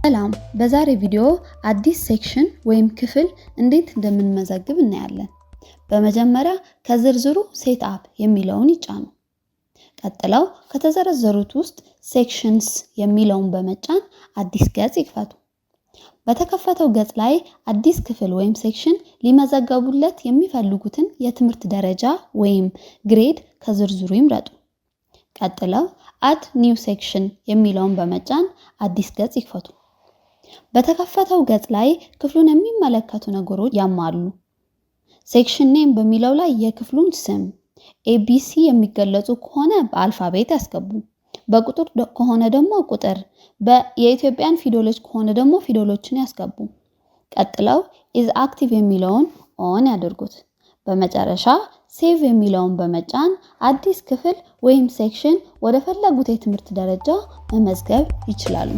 ሰላም፣ በዛሬ ቪዲዮ አዲስ section ወይም ክፍል እንዴት እንደምንመዘግብ እናያለን። በመጀመሪያ ከዝርዝሩ Set up የሚለውን ይጫኑ። ቀጥለው ከተዘረዘሩት ውስጥ Sections የሚለውን በመጫን አዲስ ገጽ ይክፈቱ። በተከፈተው ገጽ ላይ አዲስ ክፍል ወይም section ሊመዘገቡለት የሚፈልጉትን የትምህርት ደረጃ ወይም grade ከዝርዝሩ ይምረጡ። ቀጥለው Add new section የሚለውን በመጫን አዲስ ገጽ ይክፈቱ። በተከፈተው ገጽ ላይ ክፍሉን የሚመለከቱ ነገሮች ያሟሉ። Section name በሚለው ላይ የክፍሉን ስም ABC የሚገለጹ ከሆነ በ alphabet ያስገቡ። በቁጥር ከሆነ ደግሞ ቁጥር፣ የኢትዮጵያን ፊደሎች ከሆነ ደግሞ ፊደሎችን ያስገቡ። ቀጥለው Is active የሚለውን on ያድርጉት። በመጨረሻ Save የሚለውን በመጫን አዲስ ክፍል ወይም section ወደ ፈለጉት የትምህርት ደረጃ መመዝገብ ይችላሉ።